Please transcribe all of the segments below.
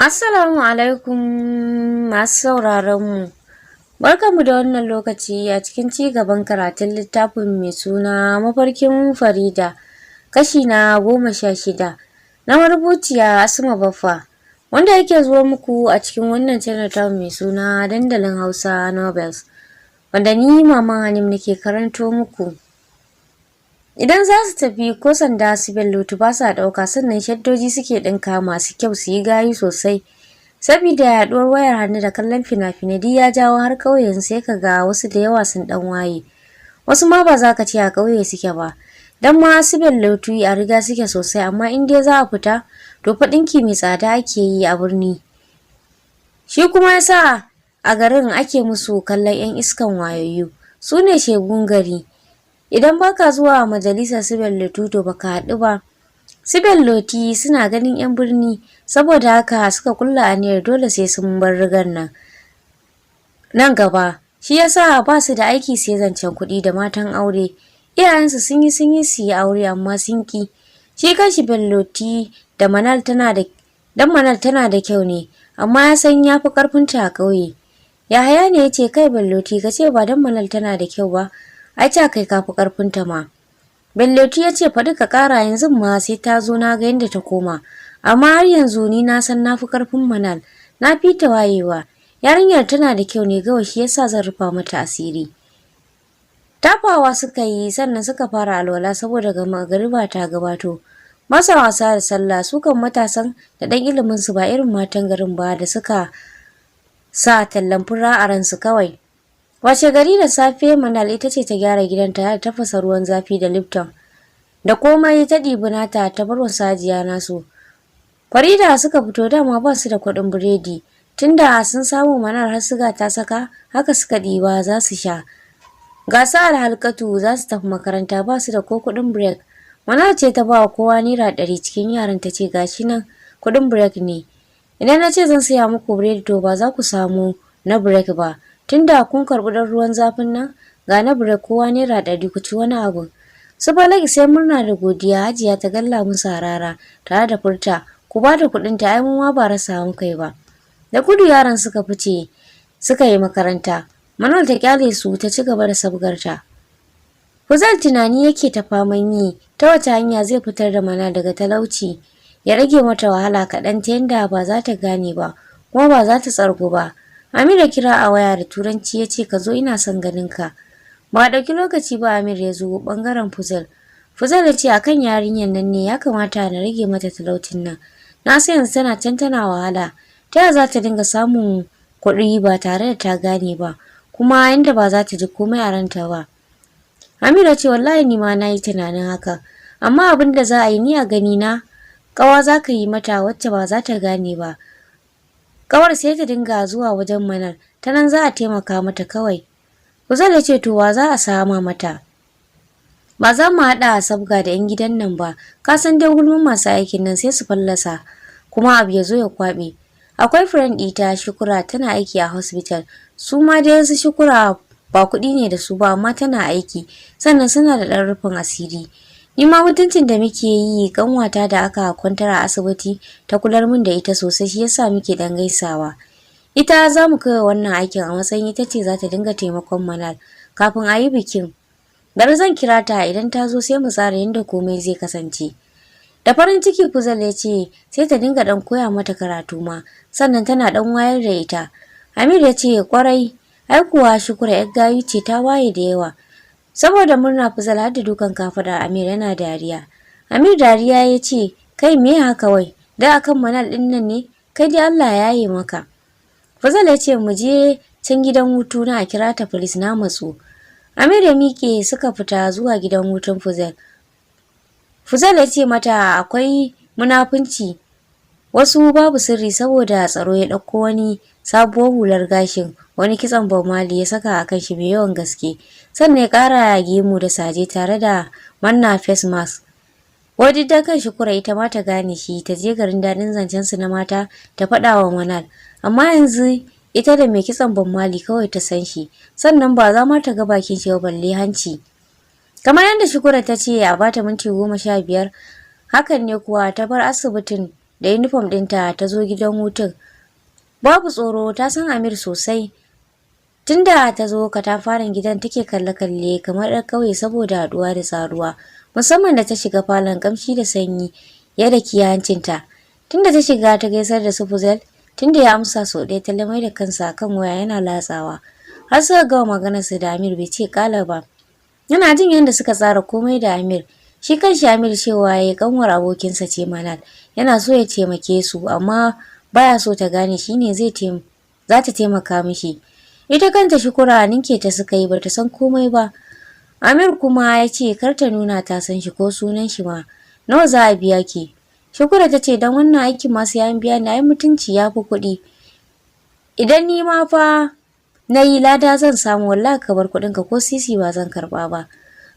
Assalamu alaikum masu sauraron mu. Barkanmu da wannan lokaci a cikin ci gaban karatun littafin mai suna Mafarkin Farida, kashi na 16, na marubuciya Asma Baffa, wanda yake zuwa muku a cikin wannan channel ta mai suna Dandalin Hausa Novels, wanda ni Maman Hanim nake karanto muku. Idan za su tafi, ko sanda su Bello ba sa ɗauka, sannan shaddoji suke ɗinka masu kyau su yi gayu sosai. Saboda yaɗuwar wayar hannu da kallon fina-finai duk ya jawo har ƙauyen sai ka ga wasu da yawa sun ɗan waye. Wasu ma ba za ka ce a ƙauye suke ba. Dan ma su Bello a riga suke sosai, amma in dai za a fita, to fa ɗinki mai tsada ake yi a birni. Shi kuma yasa a garin ake musu kallon 'yan iskan wayayyu. Su ne shegun gari. Idan baka zuwa majalisar su Bello, to baka haɗu ba. Su Belloti suna ganin 'yan birni, saboda haka suka kulla aniyar dole sai sun bar rigar nan. Nan gaba, shi yasa ba su da aiki sai zancen kuɗi da matan aure. Iyayensu sun yi sun yi su yi aure, amma sun ki. Shi kanshi Belloti da Manal tana da dan Manal tana da kyau ne, amma ya san ya fi ƙarfinta a ƙauye. Yahaya ne ya ce, "Kai Belloti, ka ce ba dan Manal tana da kyau ba, ai ca kai ka fi ƙarfinta ma." Belloti ya ce, "Faɗi ka ƙara, yanzu ma sai ta zo na ga yadda ta koma. Amma har yanzu ni na san na fi ƙarfin Manal, na fi ta wayewa. Yarinyar tana da kyau ne kawai, shi yasa zan rufa mata asiri." Tafawa suka yi, sannan suka fara alwala saboda magariba ta gabato. Masa wasa da sallah su kan matasan da ɗan ilimin su, ba irin matan garin ba da suka sa tallan fura a ransu kawai. Wace gari da safe, Manal ita ce ta gyara gidanta da tafasa ruwan zafi da Lipton. Da komai ta ɗibi nata ta bar wa Sajiya nasu. Farida suka fito, dama ba su da kuɗin biredi. Tunda sun samu Manal har siga ta saka, haka suka ɗiba za su sha. Ga su Alhalkatu za su tafi makaranta, ba su da ko kuɗin break. Manal ce ta ba wa kowa ₦100 cikin yaran, ta ce, "Gashi nan, kuɗin break ne. Idan na ce zan saya muku biredi, to ba za ku samu na break ba. Tunda kun karɓi ɗan ruwan zafin nan, ga na break, kowa ₦100, ku ci wani abu." Su Falaki sai murna da godiya, Hajiya ta galla musu harara tare da furta, "Ku ba da kuɗin ta, ai mu ma ba rasa mu kai ba." Da gudu yaran suka fice suka yi makaranta. Manal ta kyale su ta ci gaba da sabgarta. Fuzal tunani yake ta faman yi, ta wace hanya zai fitar da Manal daga talauci, ya rage mata wahala kaɗan ta yanda ba za ta gane ba kuma ba za ta tsargu ba. Amir ya kira a waya da Turanci, ya ce, "Ka zo, ina son ganin ka." Ba a ɗauki lokaci ba Amir ya zo ɓangaren Fuzal. Fuzal ya ce, "Akan yarinyar nan ne, ya kamata na rage mata talaucin nan. Na san yanzu tana can tana wahala. Ta yaya za ta dinga samun kuɗi ba tare da ta gane ba, kuma inda ba za ta ji komai a ranta ba?" Amir ya ce, "Wallahi ni ma na yi tunanin haka. Amma abin da za a yi, ni a gani na, ƙawa za ka yi mata wacce ba za ta gane ba. Kawar sai ta dinga zuwa wajen Manal, ta nan za a taimaka mata kawai." Fuzal ya ce, "To wa za a sama mata? Ba za mu haɗa sabga da 'yan gidan nan ba, ka san dai gulman masu aikin nan sai su fallasa, kuma abu ya zo ya kwaɓe. Akwai friend ɗita Shukura, tana aiki a hospital. Su ma dai su Shukura ba kuɗi ne da su ba, amma tana aiki, sannan suna da ɗan rufin asiri. Ni ma mutuncin da muke yi, kanwata da aka kwantar a asibiti ta kular min da ita sosai, shi yasa muke dan gaisawa. Ita za mu kai wannan aikin a matsayin ita ce za ta dinga taimakon Manal kafin a yi bikin. Bari zan kira ta, idan ta zo sai mu tsara yadda komai zai kasance." Da farin ciki Fuzal ya ce, "Sai ta dinga dan koya mata karatu ma, sannan tana dan wayar da ita." Amir ya ce, "Kwarai, ai kuwa Shukura yar gayu ce, ta waye da yawa." Saboda murna Fuzal har da dukan kafadar Amir yana dariya. Amir dariya ya ce, "Kai, me haka wai? Da akan Manal din nan ne? Kai dai Allah ya yi maka." Fuzal ya ce, "Mu je can gidan hutu na a kira ta police, na matsu." Amir ya miƙe, suka fita zuwa gidan hutun Fuzal. Fuzal ya ce mata akwai munafunci. Wasu babu sirri, saboda tsaro ya ɗauko wani sabuwar hular gashin, wani kitson Bob ya saka a kan shi mai yawan gaske. Sannan ya ƙara gemu da saje tare da manna face mask. Wai da kan Shukura ita ma ta gane shi, ta je garin daɗin zancen su na mata ta faɗa wa Manal. Amma yanzu ita da mai kitson Bob Marley kawai ta san shi, sannan ba za ma ta ga bakin shi ba balle hanci. Kamar yadda Shukura ta ce a bata minti 15, hakan ne kuwa ta bar asibitin. Da uniform ɗinta ta zo gidan hutun. Babu tsoro, ta san Amir sosai. Tunda ta zo katafaren gidan take kalle-kalle kamar 'yar ƙauye saboda haɗuwa da tsaruwa. Musamman da ta shiga falon, kamshi da sanyi ya daki hancinta. Tunda ta shiga ta gaisar da su Fuzel, tunda ya amsa sau ɗaya ta lamai da kansa kan waya yana latsawa. Har suka gama maganar su da Amir bai ce kala ba. Yana jin yadda suka tsara komai da Amir. Shi kanshi Amir cewa ya kanwar abokinsa ce Manal. Yana so ya taimake su, amma baya so ta gane shine zai za ta taimaka mishi. Ita kanta Shukura ninke ta suka yi, bata san komai ba. Amir kuma ya ce kar ta nuna ta san shi ko sunan shi ma. Nawa za a biya ki? Shukura ta ce, don wannan aikin ma sai an biya ni? Ai mutunci ya fi kuɗi. Idan ni ma fa na yi, lada zan samu. Wallahi ka bar kuɗinka, ko sisi ba zan karɓa ba.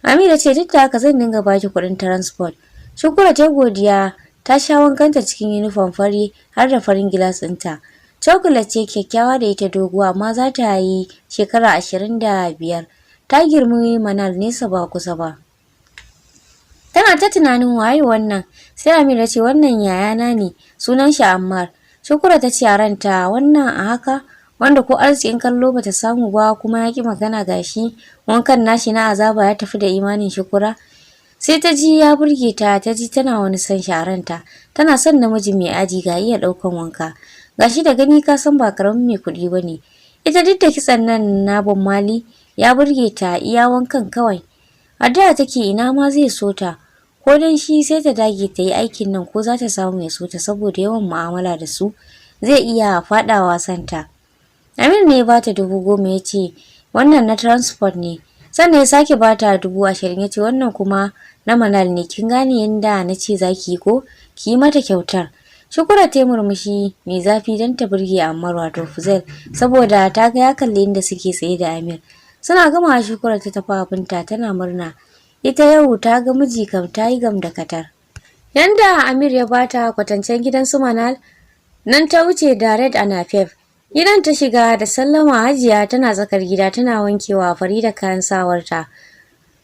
Amir ya ce, duk da haka zan dinga baki kuɗin transport. Shukura ta godiya, ta sha wankanta cikin uniform fari har da farin gilas ɗinta. Chocolate ce kyakkyawa da ita, doguwa, amma za ta yi shekara 25. Ta girmi Manal nesa ba kusa ba. Tana ta tunanin waye wannan. Sai Amir ya ce, wannan yayana ne, sunan shi Ammar. Shukura ta ce a ranta, wannan a haka, wanda ko arzikin kallo bata samu ba, kuma ya ki magana, gashi wankan nashi na azaba ya tafi da imanin Shukura. Sai ta ji ya burge ta, ta ji tana wani son shi a ranta. Tana son namiji mai aji, ga iya ɗaukan wanka. Gashi da gani ka san ba karamin mai kuɗi bane. Ita duk da kitson nan na Bon Mali ya burge ta, iya wankan kawai. Addu'a take, ina ma zai so ta. Ko dan shi sai ta dage ta yi aikin nan, ko za ta samu ya so ta, saboda yawan mu'amala da su zai iya faɗawa santa. Amir ne ya bata 10,000, ya ce wannan na transport ne. Sannan ya sake bata 20,000, ya ce wannan kuma na Manal ne. Kin gane yanda na ce za ki yi, ko? Ki yi mata kyautar. Shukura ta yi murmushi mai zafi don ta burge Ammar, wato Fuzel, saboda ta ga ya kalli inda suke tsaye da Amir. Suna gama, Shukura ta tafi abinta tana murna. Ita yau ta ga miji kam, ta yi gam da katar. Yanda Amir ya bata kwatancen gidan su Manal, nan ta wuce da red a napep. Gidan ta shiga da sallama. Hajiya tana tsakar gida tana wankewa Farida kayan sawarta.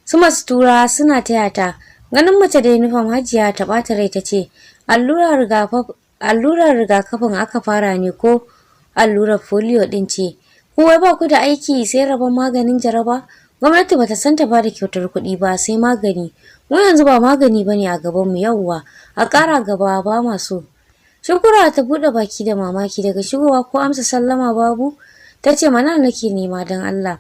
Su Mastura suna taya ta. Ganin mace da uniform, Hajiya ta ɓata rai, ta ce, allurar rigakafin aka fara ne ko allurar polio ɗin ce? Ku wai ba ku da aiki sai rabon maganin jaraba? Gwamnati bata san ta bada kyautar kuɗi ba sai magani. Mu yanzu ba magani bane a gaban mu, yauwa. A ƙara gaba, ba ma so. Shukura ta buɗe baki da mamaki, daga shigowa ko amsa sallama babu. Ta ce, Manal nake nema don Allah.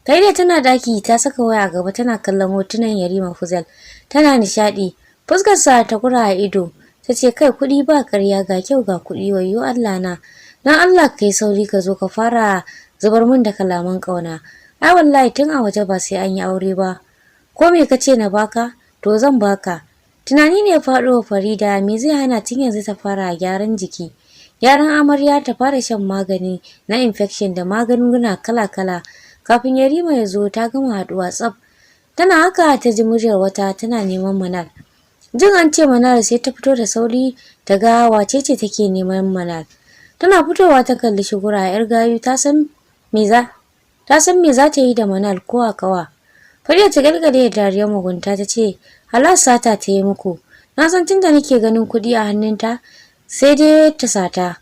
Farida tana daki, ta saka waya a gaba tana kallon hotunan Yarima Fuzel. Tana nishaɗi. Fuskarsa ta kura a ido. Ta ce, kai, kuɗi ba ƙarya, ga kyau ga kuɗi, wayyo Allah na. Dan Allah kai sauri ka zo ka fara zubar min da kalaman ƙauna. Ai wallahi tun a waje, ba sai an yi aure ba. Ko me ka ce na baka? To zan baka. Tunani ne ya faɗo wa Farida, me zai hana tun yanzu ta fara gyaran jiki? Gyaran amarya, ta fara shan magani na infection da magunguna kala-kala. Kafin Yarima ya zo ta gama haɗuwa tsaf. Tana haka ta ji muryar wata tana neman Manal. Jin an ce Manal, sai ta fito da sauri ta ga wace ce take neman Manal. Tana fitowa ta kalli Shukura, yar gayu, ta san me za ta yi da Manal ko a kawa. Farida ta galgale da dariyar mugunta, ta ce, halas sata ta yi muku. Na san tunda nake ganin kuɗi a hannunta sai dai ta sata.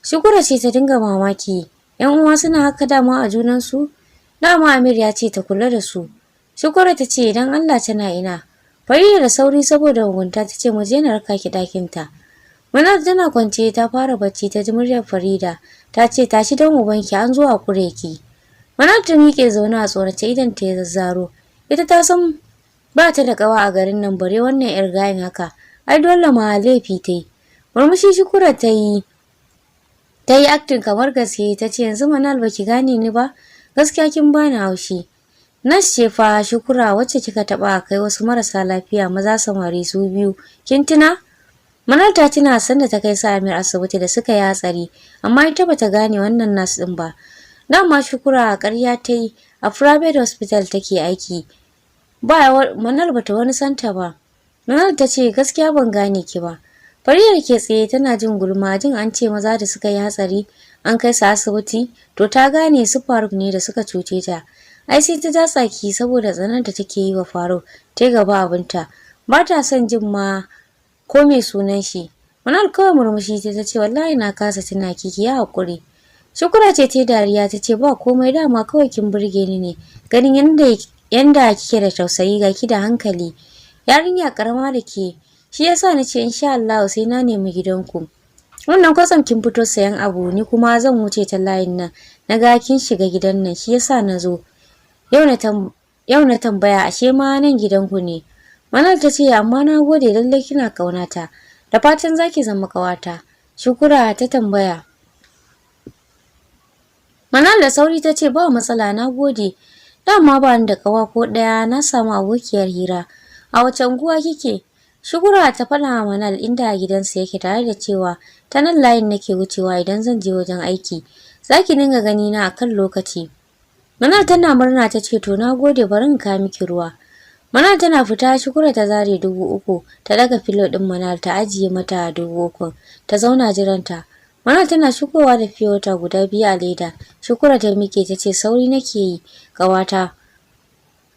Shukura ce ta dinga mamaki. ‘Yan uwa suna haka dama a junansu? Dama Amir ya ce ta kula da su. Shukura ta ce, idan Allah tana ina? Farida da sauri saboda mugunta ta ce, mu je na raka ki ɗakin ta. Manal tana kwance ta fara bacci ta ji muryar Farida ta ce, tashi don ubanki, an zo a kure ki. Manal ta miƙe zaune a tsorace, idan ta ya zazzaro. Ita ta san ba ta da ƙawa a garin nan bare wannan 'yar gayin haka. Ai dole ma laifi ta yi. Murmushi Shukura ta yi. Ta yi acting kamar gaske, ta ce, yanzu Manal baki gane ni ba? Gaskiya kin bani haushi. Nurse ce fa Shukura, wacce kika taɓa kai wasu marasa lafiya maza samari su biyu. Kin tuna? Manal ta tuna sanda ta kai sa Amir asibiti da suka yi hatsari, amma ita bata gane wannan nurse din ba. Dama Shukura ƙarya ta yi, a private hospital take aiki. Ba Manal bata wani santa ba. Manal ta ce, gaskiya ban gane ki ba. Farida ke tsaye tana jin gulma, jin an ce maza da suka yi hatsari an kai su asibiti, to ta gane su Faruk ne da suka cuce ta. Ai sai ta ja tsaki saboda tsanar da take yi wa Faruk, ta gaba abinta. Ba ta son jin ma ko me sunan shi. Manal kawai murmushi ta ce, "Wallahi na kasa tuna ki, ki yi haƙuri." Shukura ce ta dariya ta ce, "Ba komai, dama kawai kin burge ni ne. Ganin yanda kike da tausayi, ga ki da hankali. Yarinya karama da ke, shi yasa na ce insha Allah sai na nemi gidanku. Wannan kwatsam kin fito sayan abu, ni kuma zan wuce ta layin nan. Na ga kin shiga gidan nan, shi yasa na zo. Yau na tambaya, ashe ma nan gidanku ne." Manal ta ce, "Amma na gode, lallai kina kaunata. Da fatan zaki zama kawata." Shukura ta tambaya. Manal da sauri ta ce, "Ba matsala, na gode. Dama ba ni da kawa ko ɗaya, na samu abokiyar hira. A wace unguwa kike?" Shukura ta faɗa Manal inda gidansa yake, tare da cewa ta nan layin nake wucewa idan zan je wajen aiki. Zaki dinga gani na akan lokaci. Manal tana murna ta ce, "To, na gode, bari in kawo miki ruwa." Manal tana fita, Shukura ta zare 3000, ta daga filo ɗin Manal ta ajiye mata 3000, ta zauna jiranta. Manal tana shigowa da pure water guda biyu a leda. Shukura ta mike ta ce, "Sauri nake yi, ƙawata.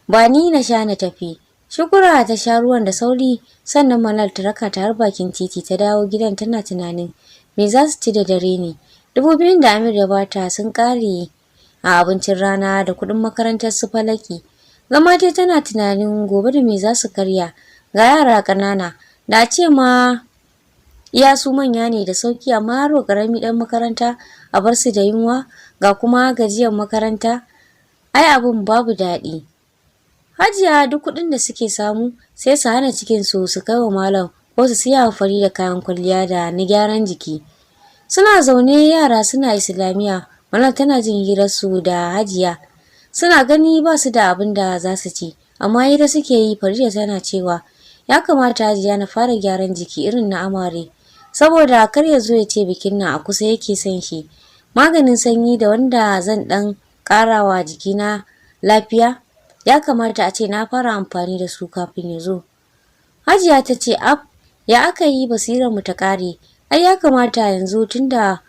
Ba ni na sha na tafi." Shukura ta sha ruwan da sauri, sannan Manal ta raka ta har bakin titi. Ta dawo gidan tana tunanin me za su ci da dare ne. 2000n da Amir ya bata sun ƙare a abincin rana da kuɗin makarantar su Falaki. Zama dai tana tunanin gobe da me za su karya, ga yara ƙanana. Da a ce ma iya su manya ne da sauki, amma yaro ƙarami ɗan makaranta a bar su da yunwa, ga kuma gajiyar makaranta, ai abun babu daɗi. Hajiya duk kuɗin da suke samu sai su hana cikin su, su kai wa malam ko su siya wa Farida kayan kwalliya da na gyaran jiki. Suna zaune, yara suna Islamiyya, Manal tana jin hirar su da Hajiya. Suna gani ba su da abin da za su ci, amma hira suke yi. Farida tana cewa, "Ya kamata Hajiya na fara gyaran jiki irin na amare, saboda kar ya zo ya ce bikin nan a kusa yake son shi. Maganin sanyi da wanda zan dan karawa jikina lafiya, ya kamata a ce na fara amfani da su kafin ya zo." Hajiya ta ce, "Ab, ya aka yi basirar mu ta kare? Ai ya kamata yanzu tunda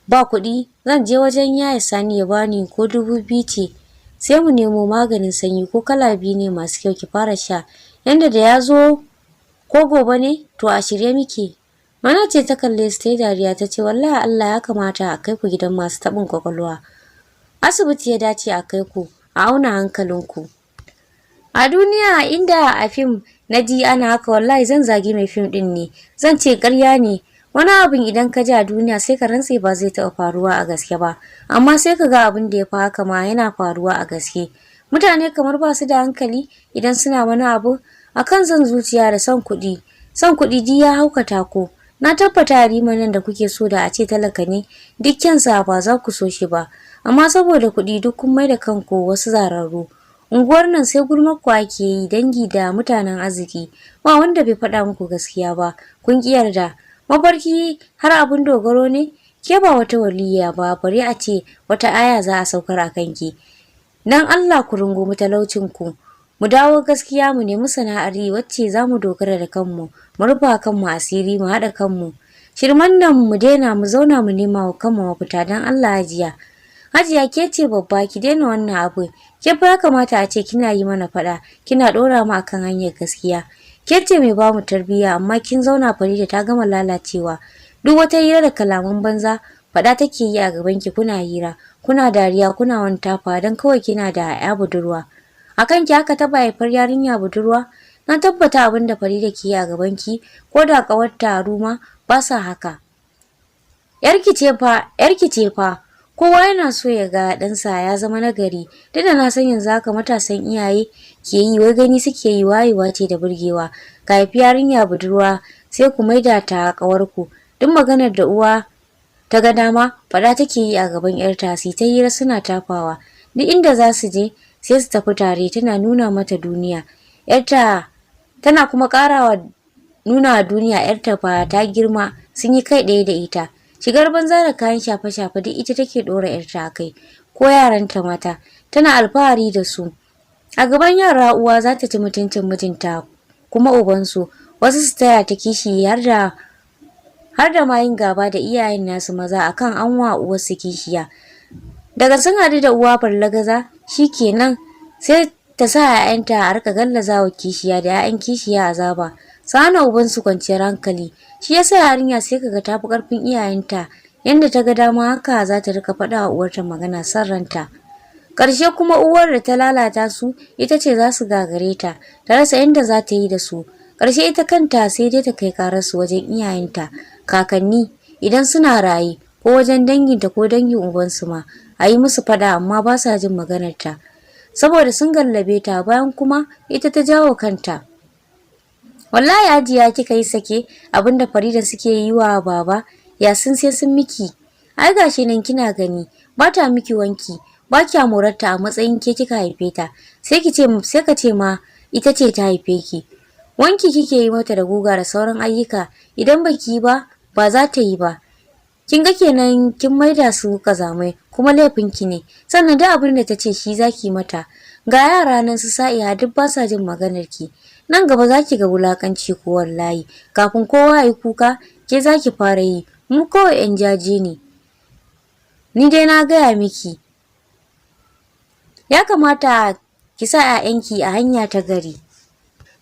ba kuɗi, zan je wajen Yaya Sani ya bani ko 2000 ce, sai mu nemo maganin sanyi ko kala biyu ne masu kyau, ki fara sha, yanda da ya zo ko gobe ne to a shirye muke." Manal ce ta kalle su ta yi dariya ta ce, "Wallahi Allah ya kamata a kai ku gidan masu taɓin kwakwalwa. Asibiti ya dace a kai ku, a auna hankalinku. A duniya inda a fim na ji ana haka, wallahi zan zagi mai fim ɗin ne. Zan ce ƙarya ne. Wani abin idan ka ji a duniya sai ka rantse ba zai taɓa faruwa a gaske ba. Amma sai ka ga abin da ya fi haka ma yana faruwa a gaske. Mutane kamar ba su da hankali idan suna wani abu akan son zuciya da son kuɗi. Son kuɗi duk ya haukata ku. Na tabbata Yarima nan da kuke so, da a ce talaka ne, duk kyansa ba za ku so shi ba. Amma saboda kuɗi duk kun mai da kanku wasu zararru. Unguwar nan sai gulmar ku ake yi, dangi da mutanen arziki. Ba wanda bai faɗa muku gaskiya ba, kun ƙi yarda. Mafarki har abin dogaro ne? Ke ba wata waliya ba, bari a ce wata aya za a saukar a kanki. Dan Allah ku rungumi talaucin ku. Mu dawo gaskiya, mu nemi sana'ar yi wacce za mu dogara da kanmu, mu rufa kanmu asiri, mu haɗa kanmu. Shirman nan mu daina, mu zauna mu nema wa kanmu mafita dan Allah Hajiya. Hajiya, ke ce babba, ki daina wannan abu. Ke fa ya kamata a ce kina yi mana faɗa, kina ɗora mu akan hanyar gaskiya. Ke ce mai bamu tarbiyya, amma kin zauna Farida ta gama lalacewa. Duk wata hira da kalaman banza faɗa take yi a gaban ki, kuna hira, kuna dariya, kuna wani tafa don kawai kina da 'ya budurwa. A kanki aka taɓa haifar yarinya budurwa? Na tabbata abin da Farida ke yi a gaban ki, ko da ƙawarta Ruma ba sa haka. Yarki ce fa, yarki ce fa. Kowa yana so ya ga ɗansa ya zama nagari. Duk da na san yanzu haka matasan iyaye ke yi, wai gani suke yi wayewa ce da burgewa. Ka haifi yarinya budurwa sai ku maida ta ƙawarku. Duk maganar da uwa ta ga dama faɗa take yi a gaban 'yarta, su ta hira suna tafawa. Duk inda za su je sai su tafi tare, tana nuna mata duniya. 'Yarta tana kuma ƙarawa nuna wa duniya 'yarta fa ta girma, sun yi kai ɗaya da ita. Shigar banza da kayan shafe-shafe duk ita take ɗora 'yarta a kai, ko yaranta mata tana alfahari da su. A gaban yara uwa za ta ci mutuncin mijinta kuma ubansu, wasu su taya ta kishi, har da ma yin gaba da iyayen nasu maza akan an wa uwarsu kishiya. Daga sun haɗu da uwa ballagaza shikenan, sai ta sa 'ya'yanta a rika gallazawa kishiya da 'ya'yan kishiya azaba. Su hana ubansu kwanciyar hankali. Shi yasa yarinya sai kaga ta fi ƙarfin iyayenta. Yanda ta ga dama haka za ta rika faɗa wa uwarta magana son ranta. Ƙarshe kuma uwar da ta lalata su ita ce za su gagare ta, ta rasa inda za ta yi da su. Ƙarshe ita kanta sai dai ta kai ƙararsu wajen iyayenta, kakanni idan suna raye, ko wajen danginta ko dangin ubansu ma, a yi musu faɗa, amma ba sa jin maganarta. Saboda sun gallabe ta, bayan kuma ita ta jawo kanta. Wallahi Hajiya, kika yi sake abinda Farida suke yi wa baba Yasin sai sun miki. Ai gashi nan kina gani, ba ta miki wanki, ba kya morarta a matsayin ke kika haife ta. Sai ki ce sai ka ce ma ita ce ta haife ki. Wanki kike yi mata da guga da sauran ayyuka, idan baki yi ba, ba za ta yi ba. Kin ga kenan kin maida su kazamai, kuma laifinki ne. Sannan duk abin da ta ce shi zaki mata. Ga yara nan su Sa'iha duk ba sa jin maganar ki. Nan gaba za ki ga wulakanci ko wallahi. Kafin kowa ya yi kuka, ke za ki fara yi. Mu kawai 'yan jaje ne. Ni dai na gaya miki. Ya kamata ki sa 'ya'yanki a hanya ta gari.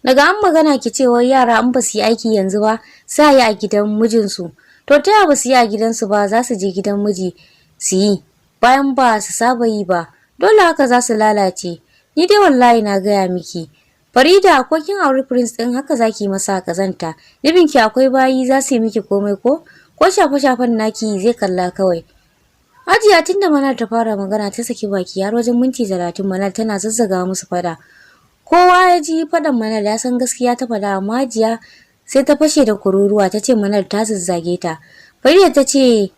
Daga an magana ki ce wai yara in ba su yi aiki yanzu ba, sa yi a gidan mijinsu. To ta ya ba su yi a gidansu ba za su je gidan miji su yi, bayan ba su saba yi ba? Dole haka za su lalace. Ni dai wallahi na gaya miki. Farida, ko kin auri prince din, haka zaki masa kazanta. Ki akwai bayi za su yi miki komai, ko shafe-shafen naki zai kalla kawai. Hajiya tunda Manal ta fara magana ta saki baki, har wajen minti 30 Manal tana zazzaga musu fada. Kowa ya ji fadan Manal ya san gaskiya ta fada, amma Hajiya sai ta fashe da kururuwa, ta ce Manal ta zazzage ta. Farida ta ce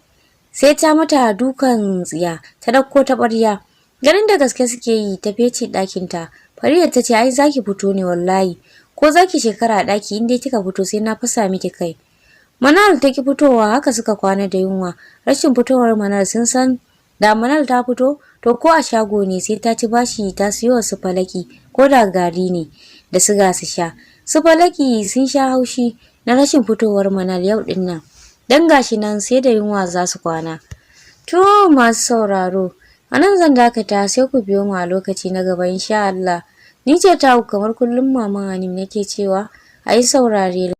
sai ta mata dukan tsiya, ta ɗauko taɓarya. Ganin da gaske suke yi, ta fece ɗakinta. Farida ta ce, "Ai zaki fito ne wallahi. Ko zaki shekara a ɗaki, in dai kika fito sai na fasa miki kai." Manal ta ki fitowa, haka suka kwana da yunwa. Rashin fitowar Manal, sun san da Manal ta fito, to ko a shago ne sai ta ci bashi ta siyo su Falaki ko da gari ne da siga su sha. Su Falaki sun sha haushi na rashin fitowar Manal yau din nan. Dan gashi nan sai da yunwa za su kwana. To masu sauraro, a nan zan dakata, sai ku biyo mu a lokaci na gaba insha Allah. Ni ce taku kamar kullum, Maman Hanim, nake cewa a yi saurare.